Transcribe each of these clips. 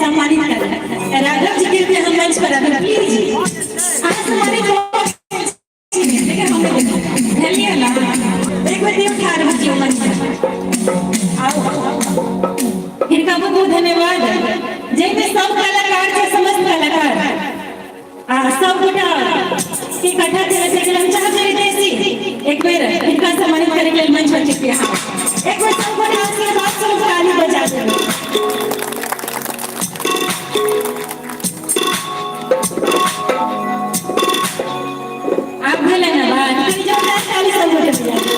सम्मानित करब। राघव जी, कृपया हम मंच पर आबी, प्लीज। अहाँ सम्मानित भेलियै ना? एक बेर दियौ, ठाढ़ भऽ जियौ मंच पर आउ। हिनका बहुत बहुत धन्यवाद, जाहिमे सब कलाकार छै, समस्त कलाकार आ सब गोटा के इकट्ठा केने छै। हम चाहब जे रितेश जी एक बेर हिनका सम्मानित करे के लेल मंच पर कृपया। एक बेर सब गोटा आशीर्वाद स्वरूप ताली बजा देबै। आब भेलै ने बात? कनि जोरदार ताली सब गोटे बजा देबै।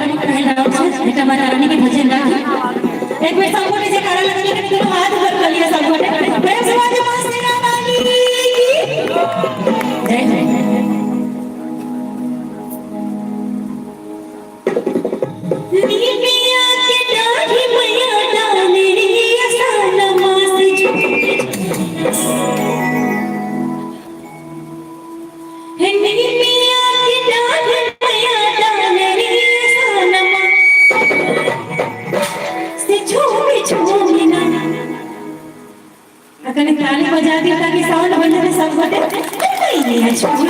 कनि कहल रहल छै एकटा माता रानी के भजन राखी। एक बेर सब गोटे जयकारा लगेलियै, कनि दुनू हाथ ऊपर कऽ लिअ सब गोटे। प्रेम से बाजू, माँ शेरा वाली की जय। जय। निमिया के डाढ़ी मैया डाली असानमा से हे निमिया के डाढ़ी मैया डाली असानमा से झूमी झूमी ना। आ कनि ताली बजा दियौ ताकि साउंड बन जेतै। सब गोटे मैया झूमी।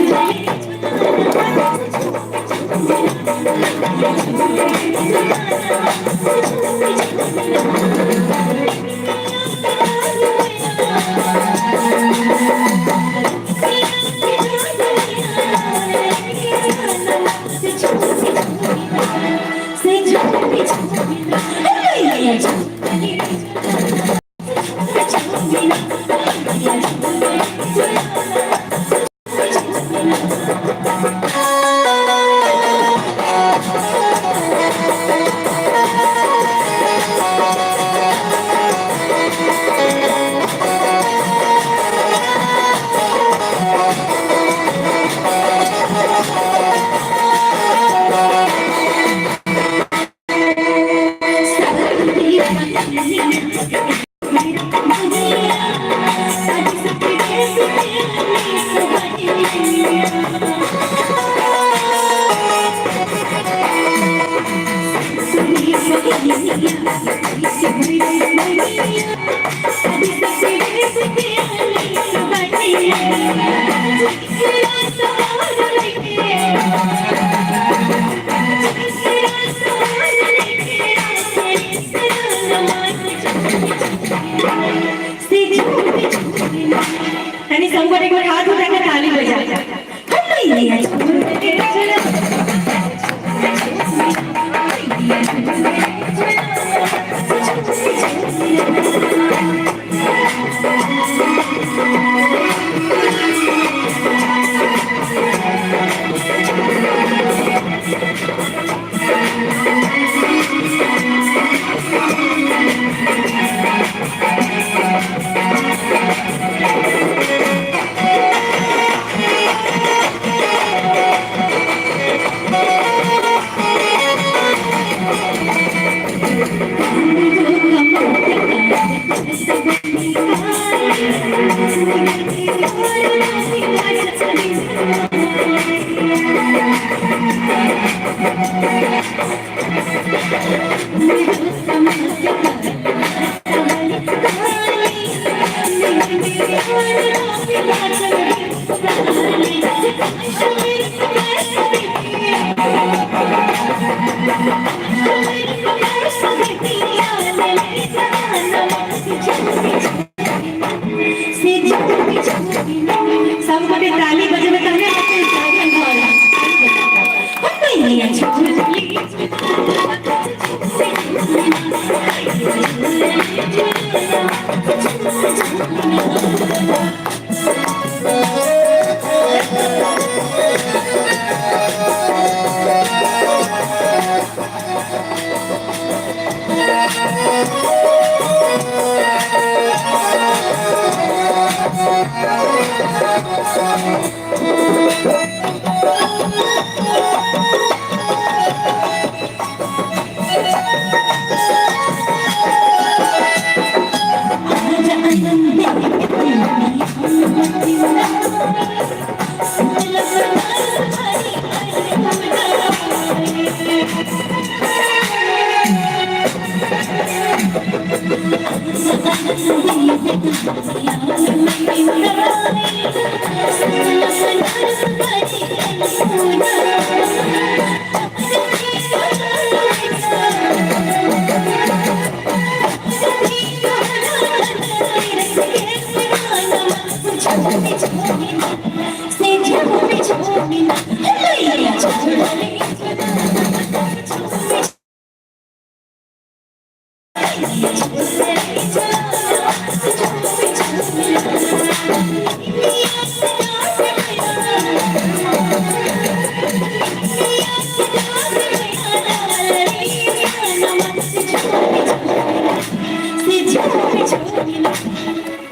कनि सब गोटे एक बेर हाथ उठा के ताली बजा। सब गोटे ताली बजेबै तहने हेतै जागरण भऽ रहल।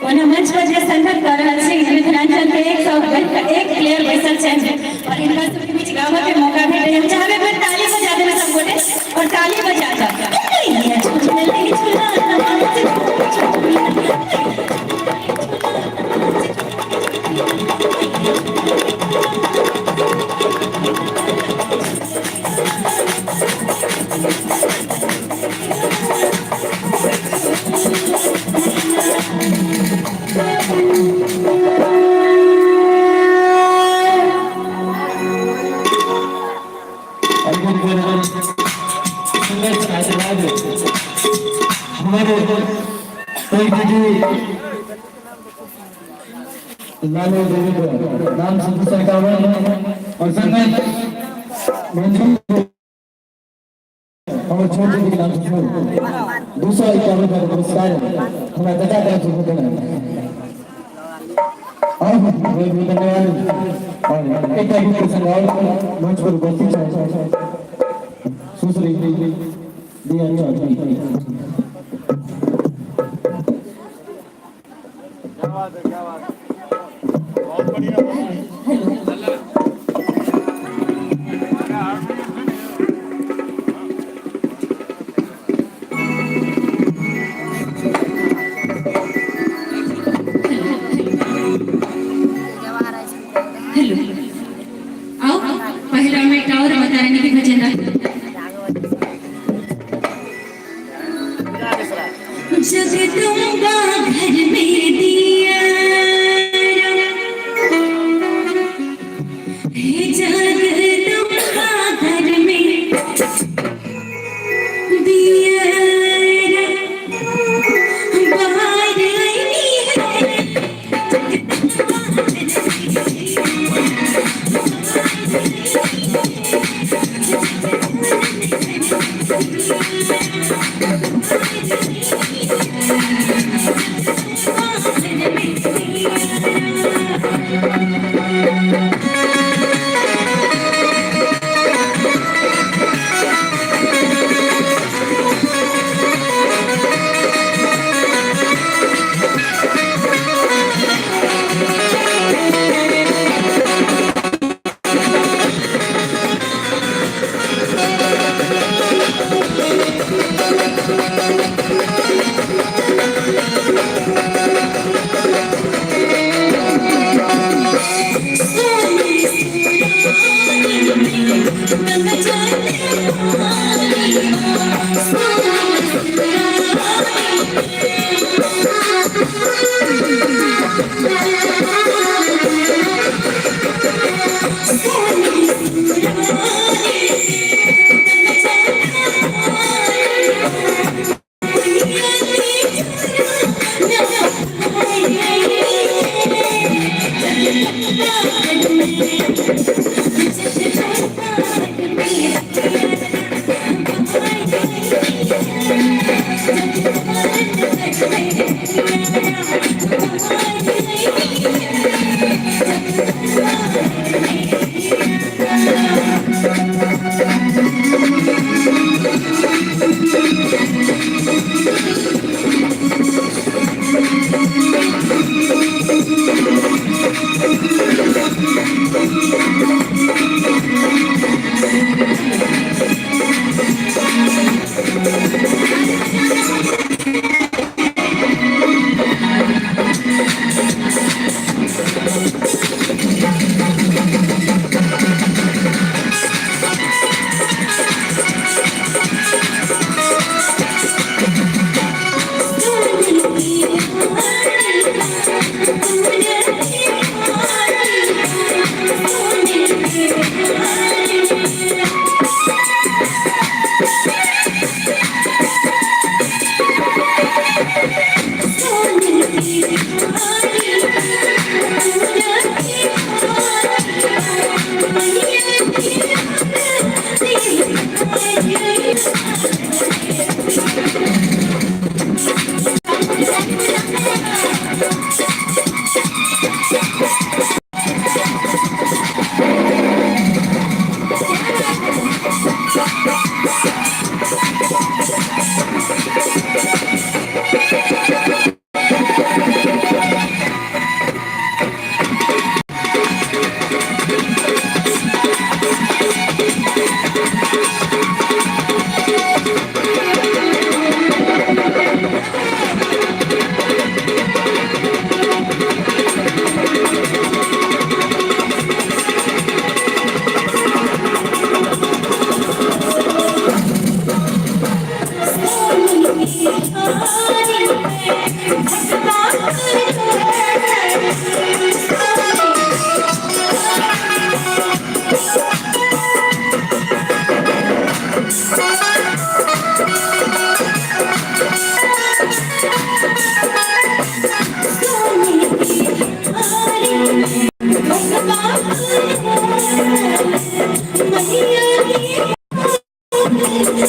ओना मंच पर जे संगत कर रहल छी, मिथिलांचल के 101 प्लेयर बैसल छनि और हिनका सबके बीच गाबऽ के मौका भेटै। हम चाहबै एक बेर ताली बजा देबै सब गोटे और ताली बजा कऽ। सुंदर आशीर्वाद हमारे दीदी लालो देवेंद्र नाम 751 और संगत मंजू हमारे छोटे दीदी के नाम से 251 का पुरस्कार हमारे चाचा तरफ से देना और बहुत बहुत धन्यवाद। और एक गीत प्रसंग और मंच पर उपस्थित है सुश्री दिया चौधरी। क्या बात है, क्या बात है, बहुत बढ़िया। हेलो, आओ पहला में एक और माता रानी के भजन। जगदम्बा घर में दिया, हे जगदम्बा घर में दिया बाहर आई है।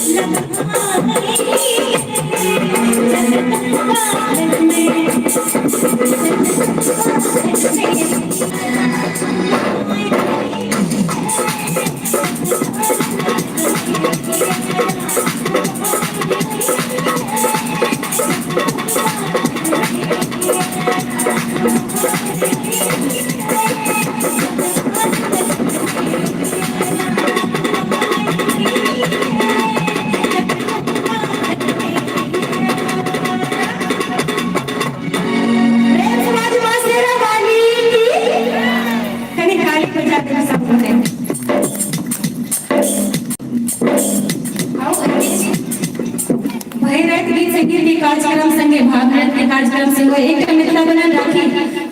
प्रेम समाज मासेरा वाली की कनी ताली बजा देब सब गोटे। आउ भरि राति गीत संगीत के कार्यक्रम संगे भागवत के कार्यक्रम सेहो एकटा मिथिला बनल राखी,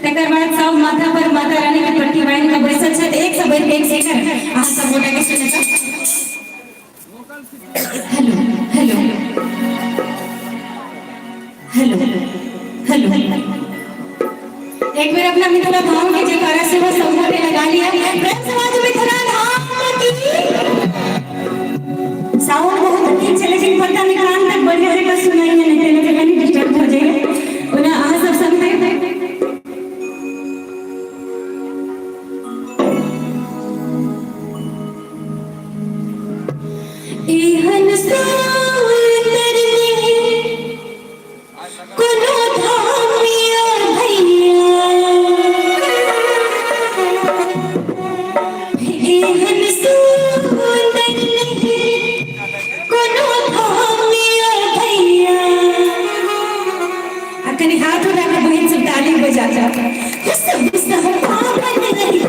तकर बाद सब माथा पर माता रानी के पट्टी बान्हि कऽ बैसल छथि, एक सँ बढ़ि कऽ एक शेखर। अहाँ सब गोटे के सुनता। हेलो हेलो हेलो हेलो, एक बेर अपना मिथिला धाम के जयकारा सेहो सब गोटे लगा लिया। प्रेम समाज मिथिला धाम की। साउंड बहुत नीक छै, लेकिन पता नहि कान तक बढ़िया जकाँ सुनाइए नहि देने छै, कनि डिस्टर्ब भऽ जाइए। ओना अहाँ सब संगे एहन सुंदर नहि कोनो धामिया भैया, एहन सुंदर नहि कोनो धामिया भैया। आ कनि हाथ उठा कऽ बहिन सब ताली बजा जा। सब सब पावन रही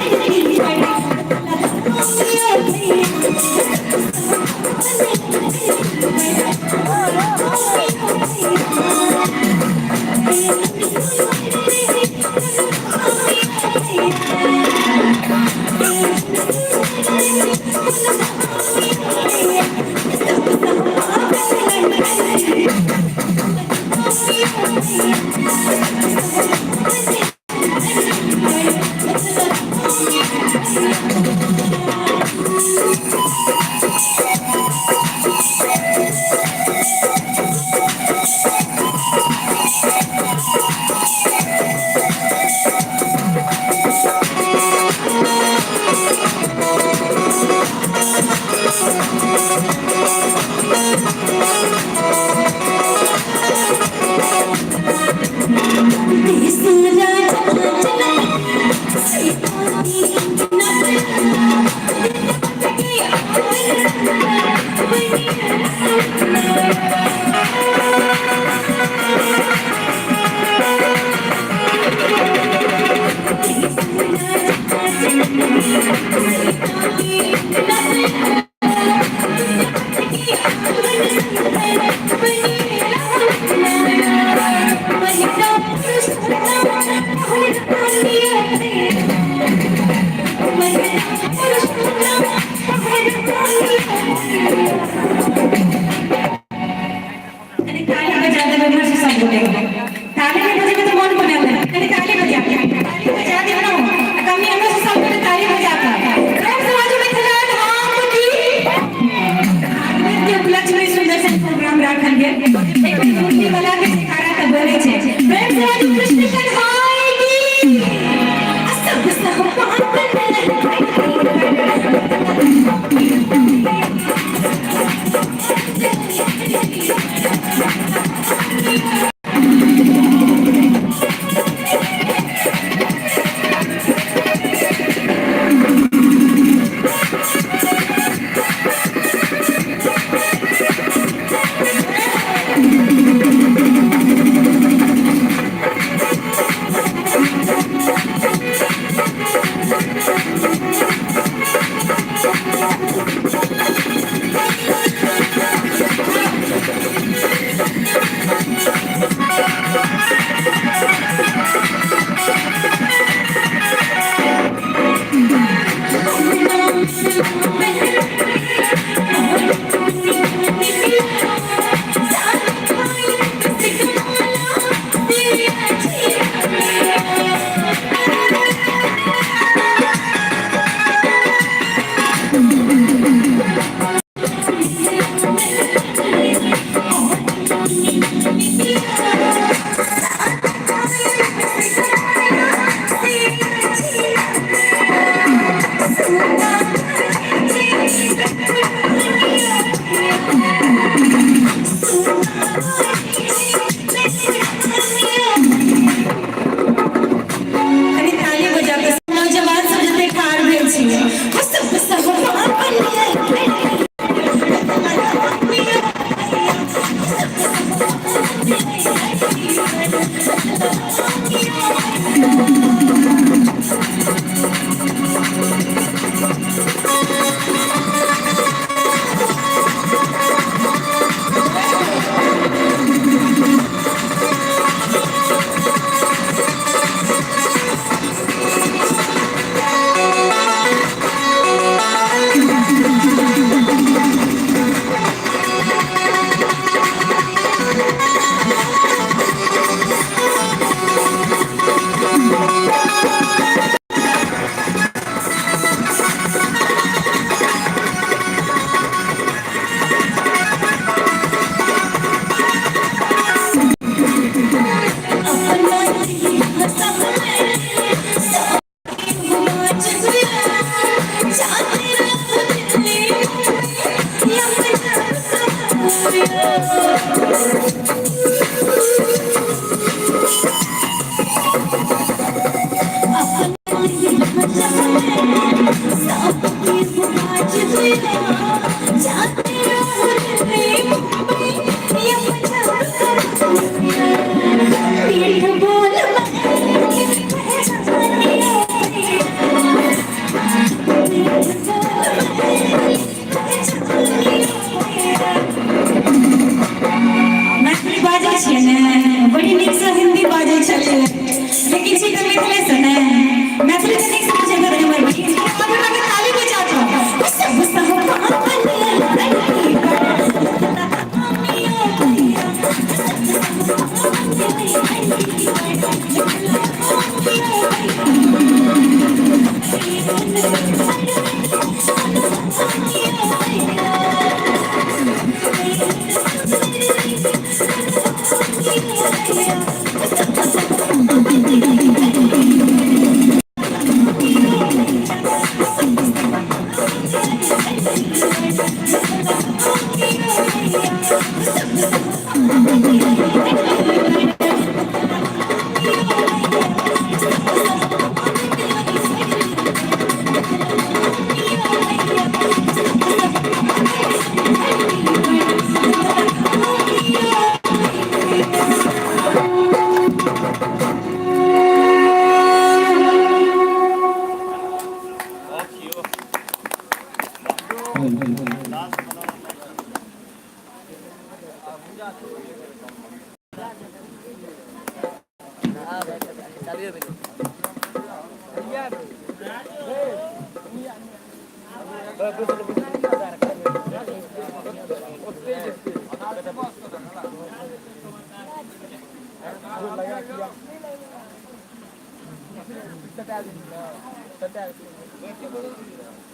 कनि ताली बजा देबै हमर से सब गोटे। ताली नहि बजेबै तऽ मन कोना लगतै? कनि ताली बजा, ताली बजा देब ने। आ कनि हमर से सब गोटे ताली बजा कऽ प्रेम समाज मिथिला धाम की। भागवत के उपलक्ष्य में सुंदर सन प्रोग्राम राखल गेल। एक मूर्ति वाला के जयकारा तऽ बनै छै। प्रेम समाज कृष्ण कन्हैया की। आ सब सब पावन। Maithili बाजै छियै ने, बड़ी नीकसँ हिन्दी बाजै छलियै, लेकिन छी तऽ मिथिलेसँ ने। मैथिली तऽ नीकसँ बुझेबे करै हमर बहिन। आब हमरा ताली बजा कऽ सब सब